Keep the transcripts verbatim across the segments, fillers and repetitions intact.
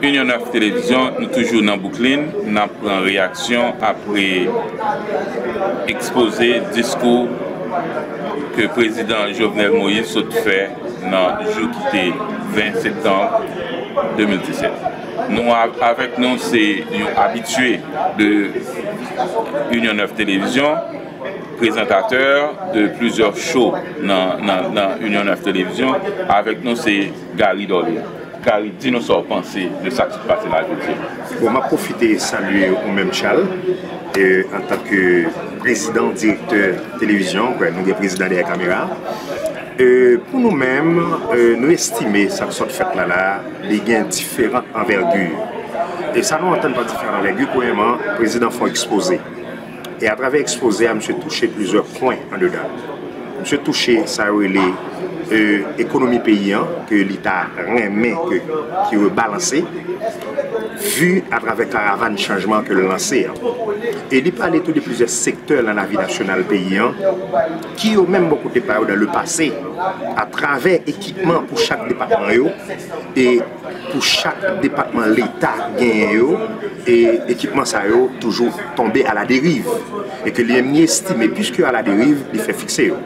Union Neuf Télévision, nou toujou nan Brooklyn, n ap pran reyaksyon apre ekspoze, diskou ke prezidan Jovenel Moïse sot fè nan jou ki te ven septanm de mil disèt. Nou a-, avèk nou se yon abitye de Union Neuf Télévision, prezantatè de plizyè show nan, nan, nan Union Neuf Télévision. Avèk nou se Gary Dorlien. Gary, di nou sa w panse de sa k sot pase la jodi a. Bon, m ap pwofite salye ou menm, Charles, e, antanke prezidan, direktè televizyon, kwè, nou gen prezidan dèyè kamera. E, pou nou menm, e, nou estime sa k sot fèt la, la, li gen diferan anvègi. E sa nou antann pa diferan anvègi, premyèman, prezidan fè yon ekspoze. E atravè ekspoze a, misye touche plizyè pwen andedan. Misye touche sa yo rele, e, ekonomi peyi an, ke li ta renmen ke, ki rebalanse, vi atravè karavàn chanjman ke l lanse an. E li pale tou de plizyè sektè nan lavi nasyonal peyi an, ki yo menm bò kote pa yo, dan le pase, atravè ekipman pou chak depatman yo, e pou chak depatman Leta genyen yo, e ekipman sa yo toujou tonbe aladeriv. E ke li menm li estime, piske aladeriv, li fè fikse yo.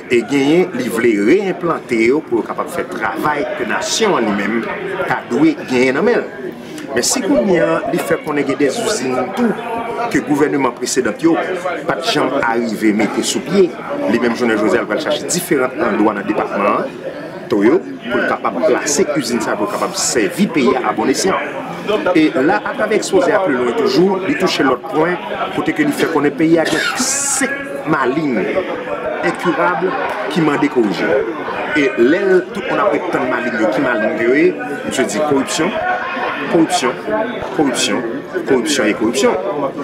E genyen, li vle reyenplante yo pou yo kapab fè travay ke nasyon an li menm ta dwe genyen nan men l. Men si kounye a, li fè konnen gen de izin tou ke gouvènman presedan yo pa t janm arive mete sou pye, li menm jounen jodi a, l pral chache diferan andwa nan depatman an, to yo, pou l kapab plase izin sa yo, pou l kapab sèvi peyi a a bon esyan. E la, atravè ekspoze a pi lwen toujou, li touche lòt pwen, kote ke li fè konnen peyi a gen senk malin enkirab ki mande korije. E lè l, tout moun ap ret tann malin yo, ki malin yo ye, misye di koripsyon, koripsyon, koripsyon, koripsyon e koripsyon.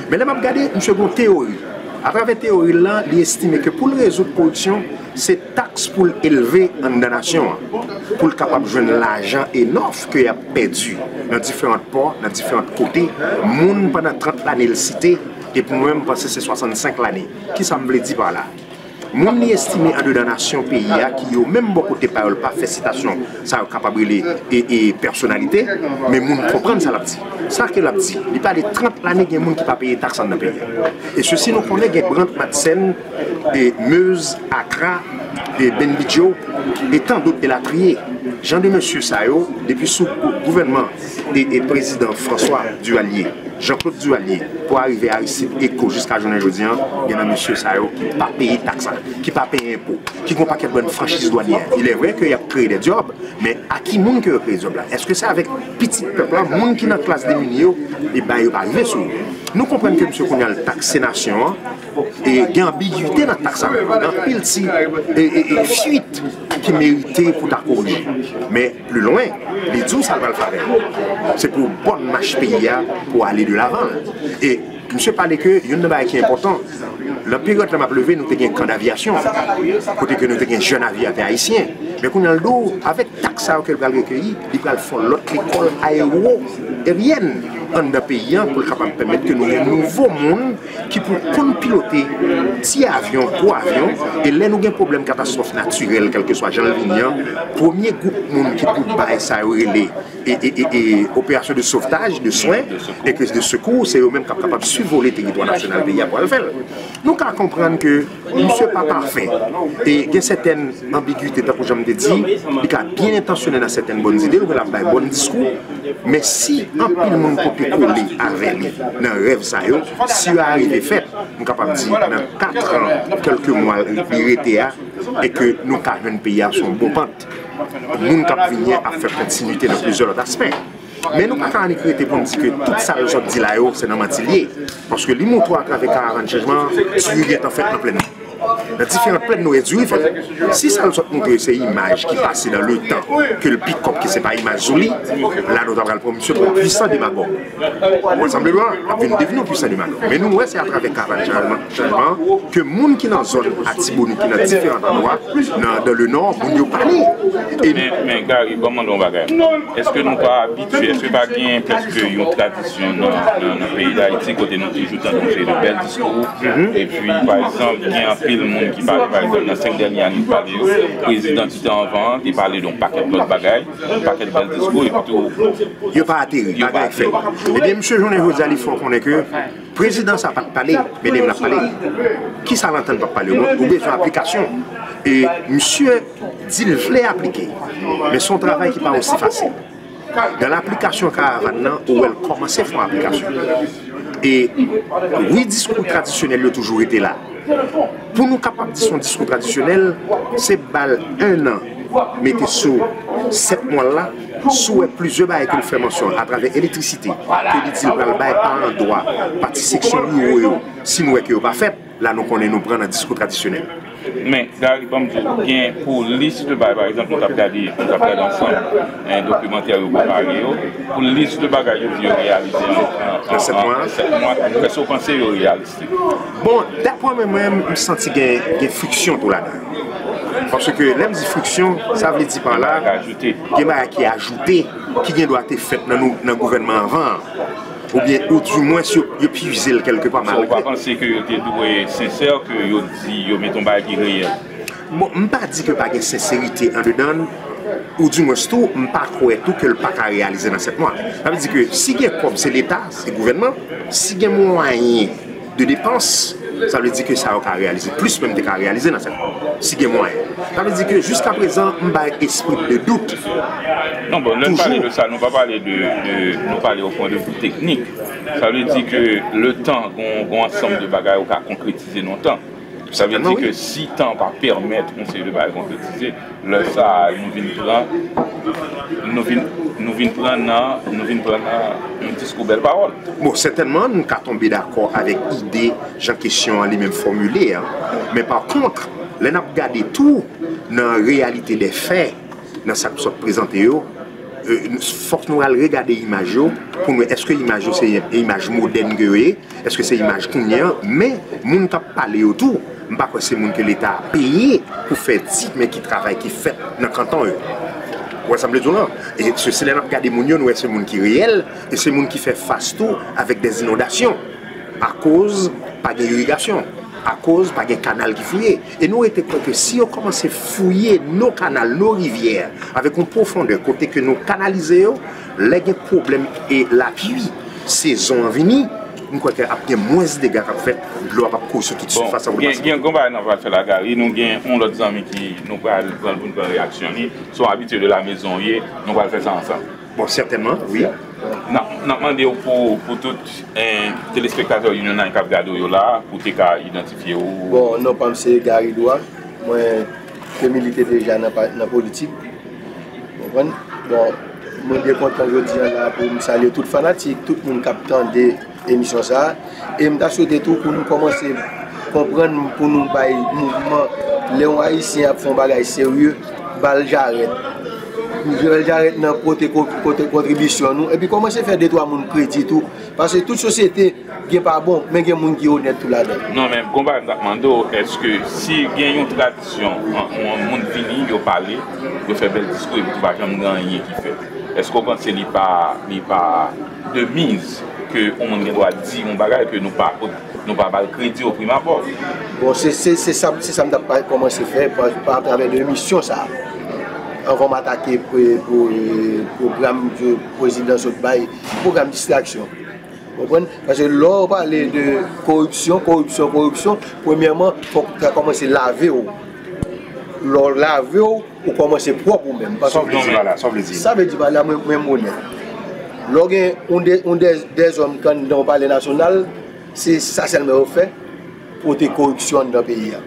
Men lè m ap gade, misye gen yon teyori. Atravè teyori l lan, li estime ke pou l rezoud koripsyon, se taks pou l elve anndan nasyon an, pou l kapab jwenn lajan enòf ke y ap pèdi nan diferan pò, nan diferan kote. Moun pandan trant lane l site, epi mwen menm, m panse se swasannsenk lane. Kisa m vle di pa la? Moun li estime andedan nasyon peyi a, ki yo menm bò kote pa yo, l pa fè sitasyon, sa yo kapab rele e, e pèsonalite, men moun konprann sa l ap di. Sa ke l ap di, li pale trant lane gen moun ki pa peye taks anndan peyi a. E sesi nou konnen gen Brant Madsen, e Meuse, Akra, e Bendidjo, e tan dòt elatriye. Jan de mesye sa yo, depi sou gouvènman e, e prezidan François Duvalier, Jean-Claude Duvalier, pou arive Aristide, Ecot, jiska jounen jodi an, gen nan mesye sa yo ki pa peye taks la, ki pa peye enpo, ki gon pakèt bann franchiz dwanyè. Il est vrai que y ap kreye de djòb, men a ki moun ke yo kreye djòb la? Èske se avèk pitit pèp la, moun ki nan klas demini yo, e bagay yo pa rive sou yo? Nou konprann ke misye kounye a l takse nasyon an, e gen anbigite nan taks sa yo, gen anpil ti e, e, e fuit ki merite pou ta korije. Men pli lwen, li di w sa l pral fè avè l. Se pou bòn mach peyi a pou ale de lavan. E misye pale ke youn nan bagay ki enpòtan, nan peryòd la m ap leve, nou te gen kan davyasyon, kote ke nou te gen jèn avyatè ayisyen. Men kounye a l di w, avèk taks sa yo ke l pral rekeyi, li pral fè yon lòt lekòl ayewo eryèn anndan peyi a pou l kapab pèmèt ke nou gen nouvo moun ki pou konn pilote ti avyon, gwo avyon, e lè nou gen pwoblèm katastwòf natirèl, kèlkeswa jan l vini an, premye gwoup moun ki pou bay sa yo rele e, e, e, e operasyon de sovtaj, de swen, e ke de sekou, se yo menm k ap kapab sivole teritwa nasyonal peyi a pou al fè l. Nou ka konprann ke misye pa pafè, e gen sètèn anbigite, tankou jan m te di, li ka byen entansyone nan sètèn bòn zide, oubyen l ap bay bòn diskou, men si anpil moun pote kole avè li nan rèv sa yo, si yo arive fèt, m kapab di nan kat an, kèlke mwa li rete a, e ke nou ka jwenn peyi a sou yon bon pant. Moun k ap vini an ap fè kontinite nan plizyè lòt aspè. Men nou pa ka annik rete pou n di ke tout sa l sot di la yo, se nan manti l ye. Paske li montre w atravè karavàn chanjman an, diri gentan fèt nan plèn nan. Nan diferan plèn nou wè diri fèt. Si sa l sot montre se imaj ki pase nan letan, ke l pikòp, ke se pa imaj sou li, la nou ta pral pran misye pou yon pwisan demagòg. Ou wè sa m vle di w la? L ap vin devni yon pwisan demagòg. Men nou wè se atravè karavàn chanjman, chanjman an ke moun ki nan zòn Atibonit, ki nan diferan andwa, nan, dans le Nord, moun yo pale. E men, men Gary, ban m mande w yon bagay. Èske nou pa abitye, èske pa gen prèske yon tradisyon nan, nan, nan peyi Dayiti kote nou toujou tande yon seri de bèl diskou? Epi, pa egzanp, gen anpil Moun ki pale, pa egzanp, nan senk dènye ane ki pale yo, prezidan ki te anvan an te pale de yon pakèt lòt bagay, yon pakèt bèl diskou, epi tou, yo pa ateri, yo pa ateri. Ebyen, misye jounen jodi a, li fè w konnen ke prezidan sa pa t pale, men li menm l ap pale. Kisa l antann p ap pale? Ou bezwen aplikasyon. E misye di l vle aplike, men se yon travay ki pa osi fasil. Nan laplikasyon karavàn nan, ou wè l kòmanse fè yon aplikasyon. E wi, diskou tradisyonèl yo toujou rete la. Pou nou kapab di se yon diskou tradisyonèl, se ba l en an, mete sou sèt mwa l la, si w wè plizyè bagay ke l fè mansyon atravè elektrisite, ke li di l pral bay pa an dwa, pati seksyon biwo yo, si nou wè ke yo pa fèt, la nou konnen nou pran nan diskou tradisyonèl. Men, Gary, ban m di w, gen pou lis de bagay, pa egzanp, nou t ap gade, nou t ap gade ansanm, en, dokimantè yo prepare yo, pou lis de bagay yo di yo reyalize an, an, an, an sèt mwa, èske w panse yo reyalis? Bon, daprè mwen, mwen, m santi gen, gen friksyon tou ladan. Paske lè m di friksyon, sa vle di pa la, gen bagay ki ajoute, ki gen dwa te fèt nan nou, nan gouvènman anvan an. Oubyen, oudimwens, yo, yo pize l kèlkepa malgre. Ou pa panse ke yo te dwe sensè, ke yo di, yo mete yon bagay ki reyèl? Bon, m pa di ke pa gen senserite andedan l, oudimwens tou, m pa kwè tou ke l pa ka reyalize nan sèt mwa. Sa vle di ke si gen kòb, se Leta, se gouvènman. Si gen mwayen de depans, sa vle di ke sa yo ka reyalize. Plis menm te ka reyalize nan sèt mwa. Si gen mwayen. Sa vle di ke jiskaprezan, m bay espri de dout. Non, bon, lè n pale de sa, nou pa pale de, de, nou pale o pwen de vi teknik. Sa vle di ke le tan, gon, gon ansanm de bagay ou ka konkretize nan tan. Sa vle di ke si tan pa pèmèt yon seri de bagay konkretize, lè sa a, nou vin pran, nou vin, nou vin pran nan, nou vin pran nan yon diskou bèl pawòl. Bon, sètènman, nou ka tonbe dakò avèk ide jan kesyon an li menm fòmile a. Men pa kont, lè n ap gade tou nan reyalite dè fè, nan sa k sot prezante yo, e, fòk nou al regade imaj yo pou nou wè èske imaj yo se imaj modèn ke yo ye, èske se imaj kounye an, men moun k ap pale yo tou, m pa kwè se moun ke Leta a peye pou fè di men ki travay ki fèt nan kanton yo. Ou wè sa m vle di w lan? E se, se lè n ap gade moun yo, nou wè se moun ki reyèl, e se moun ki fè fas tou avèk dè inondasyon. Akoz pa gen irigasyon, akoz pa gen kanal ki fouye. E nou rete kwè ke si yo kòmanse fouye nos canals, nos rivières, avèk yon pwofondè kote ke nou kanalize yo, lè gen pwoblèm e lapli, sezon an vini, m kwè ke ap gen mwens dega k ap fèt, dlo a p ap kouri sou tout sifas la pou l pase. Gen, gen yon bagay nou pral fè la, Gary, nou gen yon lòt zanmi ki nou pral pran l pou n pran reyaksyon li. Se yon abitye de la maison w ye, nou pral fè sa ansanm. Bon, sètènman, wi. N ap, n ap mande w pou, pou tout, eh, telespektatè Union Nine k ap gade w yo la, pou te ka idantifye w. Bon, non pa m se Gary Dwa. Mwen te milite deja nan pa, nan politik. Ou konprann? Bon, mwen byen kontan jodi a la pou m salye tout fanatik, tout moun k ap tande emisyon sa a. E m ta swete tou pou nou kòmanse konprann, pou nou bay mouvman, lè yon Ayisyen ap fè yon bagay serye, ba l jarèt. Ba l jarèt nan pote ko-, pote kontribisyon nou, epi kòmanse fè de twa moun kredi tou, paske tout sosyete gen pa bon, men gen moun ki onèt tou ladan. Non, men gon bagay m t ap mande w, èske si gen yon tradisyon, yon, yon moun vini, yo pale, yo fè bèl diskou, epi tou pa janm gen anyen ki fèt? Èske w panse li pa, li pa de miz ke yon moun gen dwa di yon bagay ke nou pa, nou pa ba l kredi o prim abò? Bon, se, se, se sa, se sa m t ap pa, kòmanse fè pa, pa atravè de emisyon sa a. Anvan m atake pre-, pre-, pwogram ke prezidan sot bay, pwogram distraksyon. Ou konprann? Paske lè w pale de koripsyon, koripsyon, koripsyon, premyèman, fòk ou ta kòmanse lave w. Lè w lave w, ou kòmanse pwòp ou menm. Sa w vle di pa la? Sa w vle di? Sa vle di pa la, mwen, mwen m onèt. Lè w gen yon de, yon de, dèzòm ki anndan yon palè nasyonal, se sa sèlman yo fè, pote koripsyon anndan peyi a.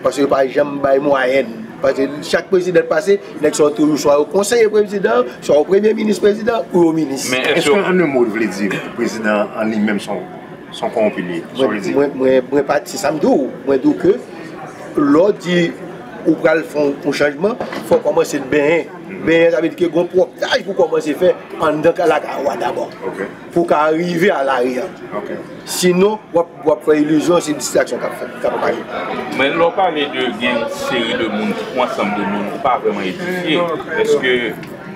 Paske yo pa janm bay mwayèn. Paske chak prezidan k pase, nèg sa yo toujou swa yo konseye prezidan, swa yo premye minis prezidan, ou yo minis. Men èske, an un mot, w vle di prezidan an li menm se yon, se yon kowonpi li ye? Sa w vle di? Mwen, mwen, mwen pa, se sa m di w. Mwen di w ke lè w di ou pral fè yon, yon chanjman, fò w kòmanse benyen. Benyen, sa vle di ke gon pwòptaj pou w kòmanse fè anndan ka lakay ou a dabò. Ok. Pou w ka rive a lari a. Ok. Sinon, w ap, w ap fè ilizyon, se distraksyon k ap fèt, k ap pale. Men lè w pale de gen yon seri de moun, yon ansanm de moun, ou pa vrèman edifye. Èske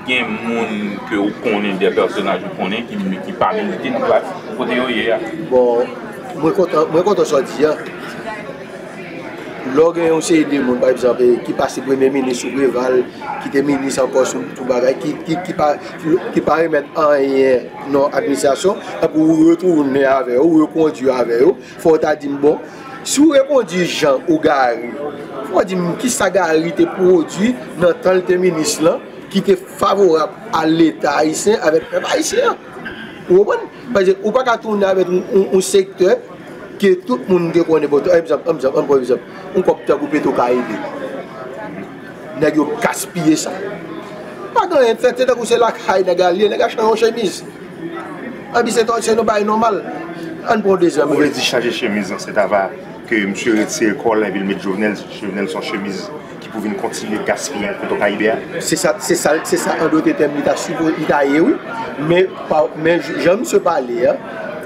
gen moun ke w konnen, de pèsonaj ou konnen ki, ki pa milite nan plas kote yo ye a? Bon, mwen kontan, mwen kontan sa w di a. Lè w gen yon seri de moun, pa egzanp, ki pase premye minis sou Preval, ki te minis ankò sou, sou bagay, ki, ki, ki pa, ki, ki pa remèt anyen nan administrasyon, epi ou retounen avè yo, ou rekondwi avè yo, fò w ta di m, bon, si w rekondwi Jan ou Gary, fò w di m kisa Gary te pwodwi nan tan l te minis lan, ki te favorab a Leta ayisyen avèk pèp ayisyen an. Ou konprann? Paske ou pa ka tounen avèk yon, yon, yon sektè ke tout moun te konnen. Bon, egzanp, egzanp, ann pran egzanp, yon kòb tankou Petro Karibe. Nèg yo gaspiye sa. Pa gen anyen k fèt, se tankou se lakay nèg la li ye, nèg la chanje yon chemiz. Epi se, se yon bagay nòmal. Ann pran yon dezyèm. Ou vle di chanje chemiz lan, se ta va ke misye retire kò l epi l met Jovenel, Jovenel se yon chemiz ki pou vin kontinye gaspiye Petro Karibe a? Se sa, se sa, se sa an dòt tèm li ta sipo, li ta ye, wi. Men, pa, men j-, jan misye pale a,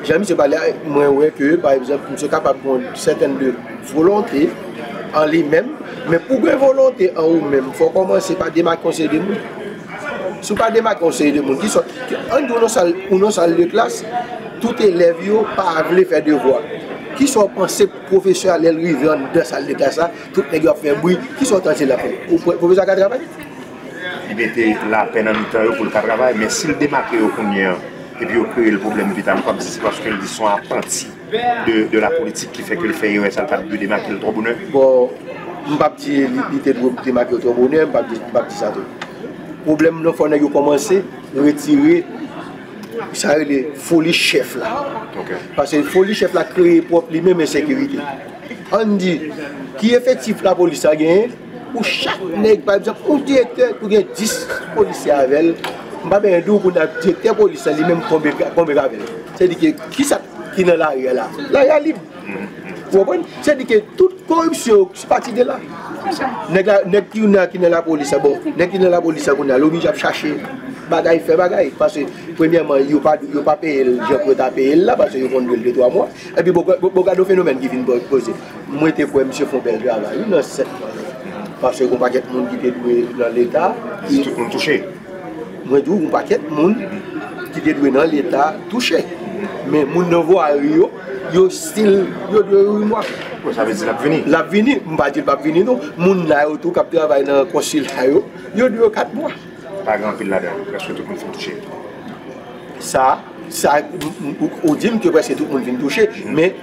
jan misye pale a, mwen wè ke, pa egzanp, misye kapab gen yon sètèn de volonte an li menm, men pou gen volonte an ou menm, fò w kòmanse pa demake yon seri de moun. Si w pa demake yon seri de moun, ki sòt, ann di w nan sal, ou nan sal de klas, tout elèv yo pa vle fè devwa. Kisa w panse pwofesè a, lè l rive anndan sal de klas la, tout nèg yo ap fè bri, kisa w panse l ap fè? Ou pwè-, pwofesè a ka travay? Li mete lapè nan mitan yo pou l ka travay, men si l demake yo kounye a, epi yo kreye l pwoblèm pita, nou p ap di se paske l di se yon apanti de, de la politik ki fè ke l fè erè sa, l pa t dwe demake l twò bonè. Bon, m p ap di li, li te dwe demake yo twò bonè, m p ap di, m p ap di sa tou. Pwoblèm nan, fò nèg yo kòmanse retire sa yo rele foli chèf la. Ok. Paske foli chèf la kreye pwòp li menm ensekirite. Ann di, ki efektif lapolis la genyen, pou chak nèg, pa egzanp, yon direktè, pou gen dis polisye avè l, m pa bezwen di w kounye a direktè polis la, li menm konbe, konbe avè l. Se di ke, kisa ki nan lari a la? Lari a lib. Ou konprann? Se di ke tout koripsyon yo se pati de la. Nèg la, nèg ki nan, ki nan lapolis la, bon, nèg ki nan lapolis la kounye a, l oblije ap chache bagay, fè bagay. Paske, premyèman, yo pa, yo pa peye l jan pou yo ta peye l la, paske yo konn dwe l de twa mwa. Epi, bon, bon, bon, gade yon fenomèn ki vin po-, poze. Mwen te kwè misye fè yon bèl travay, wi, nan sèt mwa yo. Paske gon pakèt moun ki te dwe nan Leta, ki... Tout moun touche. Mwen di w, yon pakèt moun ki te dwe nan Leta touche. Men moun nan vwari yo, yo still, yo dwe ui mwa. Bon, sa vle di l ap vini? L ap vini, m pa di l p ap vini non. Moun la yo tou k ap travay nan konsila yo, yo dwe yo kat mwa. Pa gen anpil ladan yo, prèske tout moun fin touche. Sa, sa, m, m, ou, ou di m ke prèske tout moun fin touche, men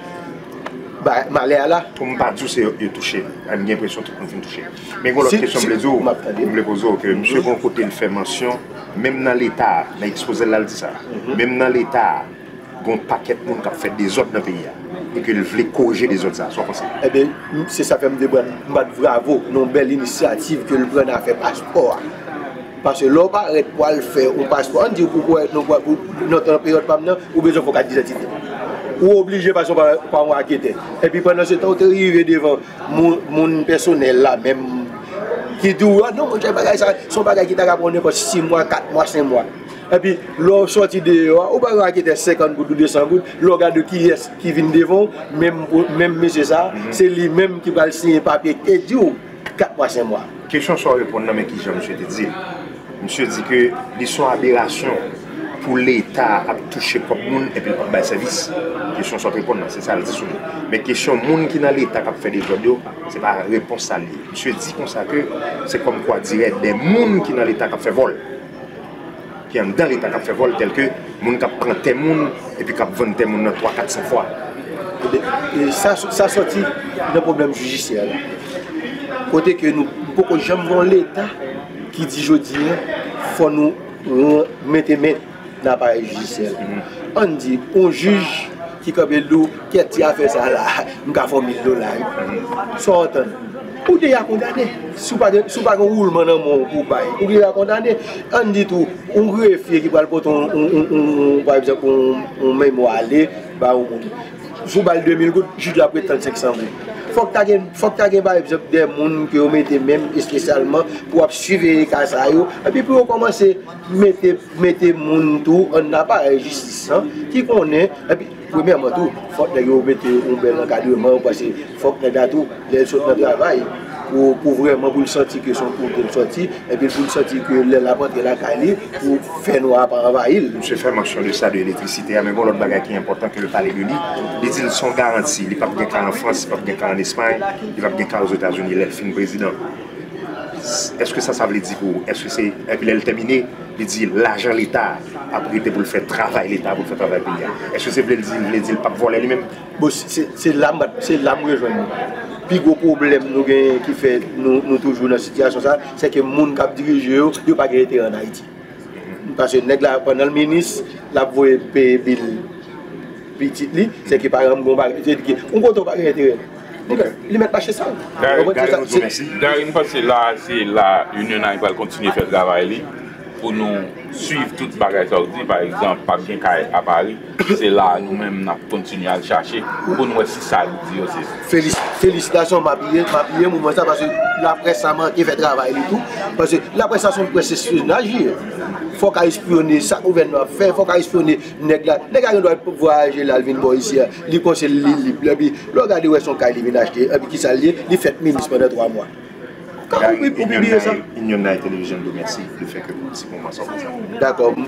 ba, malè a la. Pou m pa di w se yo, yo touche, m gen enpresyon tout moun fin touche. Men gen lòt kesyon m vle di w, m vle poze w, ke misye gon kote l fè mansyon, menm nan Leta, nan ekspoze l la, l di sa. Menm nan Leta, gon pakèt moun k ap fè dezòd nan peyi a, e ke l vle korije dezòd sa, sa w panse? Ebyen, se sa fè m te bat, m bat bravo nan yon bèl inisyativ ke l pran nan afè paspò a. Paske lè w parèt pou al fè yon paspò, ann di w pou, pou, pou, pou, nan, nan peryòd pa m nan, ou bezwen fè yon kat didantite. Ou oblije pase pa, pa yon anketè. Epi pandan se tan, ou te rive devan moun, moun pèsonèl la menm ki di w, "Ah non, monchè, bagay sa, se yon bagay ki ta ka pran nenpòt sis mwa, kat mwa, senk mwa." Epi, lè w sòti deyò a, ou bay yon anketè senkant goud ou de san goud, lè w gade kiyès ki vin devan w, menm, menm mesye sa, se li menm ki pral siyen papye ki di w kat mwa, senk mwa. Kesyon sa w reponn nan, men kijan misye te di l. Misye di ke li se yon aberasyon pou Leta ap touche kòb moun epi l p ap bay sèvis. Kesyon sa w t reponn nan, se sa l di sou li. Men kesyon moun ki nan Leta k ap fè dezòd yo, se pa repons sa l ye. Misye di konsa ke se kòmkwa dirèk de moun ki nan Leta k ap fè vòl, ki anndan Leta k ap fè vòl, tèlke moun k ap pran tè moun epi k ap vann tè moun nan twa, kat, senk fwa. E sa, sa sòti nan pwoblèm jidisyè la. Kote ke nou, nou poko janm gen yon Leta ki di jodi a, fò nou ren-, mete men nan aparèy jidisyè la. Ann di, yon jij ki kanpe l di w, "Kèt ti afè sa la, m ka fè w mil dola, wi." Sa w antann? Ou deja kondane. Si w pa gen, si w pa gen woulman nan men w pou w bay, ou deja kondane. Ann di tou, yon grefye ki pral pote yon, yon, yon, yon, yon, pa egzanp, yon, yon memwa ale ba yon moun. Si w ba l de mil goud, jij la ap ret tann senk san goud. Fòk ta gen, fòk ta gen, pa egzanp, de moun ke yo mete menm espesyalman pou ap siveye ka sa yo. Epi pou yo kòmanse mete, mete moun tou anndan aparèy jistis lan, ki konnen, epi, premyèman tou, fòk nèg yo mete yon bèl ankadreman, paske fòk nèg la tou, lè l sot nan travay, pou, pou vrèman pou l santi ke se yon kote l sòti, epi pou l santi ke lè l ap antre lakay li, pou fènwa a pa anvayi l. Misye fè mansyon de sa, de elektrisite a, men gen yon lòt bagay ki enpòtan ke l pale de li. Li di l se yon garanti. Li p ap gen kay an Frans, li p ap gen kay an Espay, li p ap gen kay Ozetazini lè l fin prezidan. Èske sa, sa vle di pou ou? Èske se, epi lè l tèmine, li di lajan Leta ap rete pou l fè travay Leta, pou l fè travay peyi a. Èske se vle l di, vle di l p ap vòlè li menm? Bon, se, se, se la m bat, se la m rejwenn nou. Pi gwo pwoblèm nou genyen ki fè nou, nou toujou nan sitiyasyon sa, se ke moun k ap dirije yo, yo pa gen enterè ann Ayiti. Paske nèg la, pandan l minis, l ap voye peye bil pitit li, se ke pa janm gen yon bagay, se ke yon kote w pa gen enterè. Li mèt, li mèt mache sal. Ou konprann? Se sa, se, Gary, m panse la, se la Union Eye pral kontinye fè travay li pou nou swiv tout bagay sa w di. Pa egzanp, p ap gen kay a Pari. Se la nou menm n ap kontinye al chache pou n wè si sa li di yo se. Felis, felisitasyon, m apiye, m apiye mouvman sa paske laprès sa manke fè travay li tou. Paske laprès sa se yon près espyonaj li ye. Fòk a espyone sa gouvènman ap fè, fòk a espyone nèg la. Nèg la gen dwa vwayaje la, l vin bò isi a, li panse li lib. Epi lè w gade wè se yon kay li vin achte, epi kisa l ye? Li fèt minis pandan twa mwa. Kòman ou pi- ou pibliye sa? Union Night Television di w mèsi de fè ke pou ti moman sa w pase avè nou. Dakò.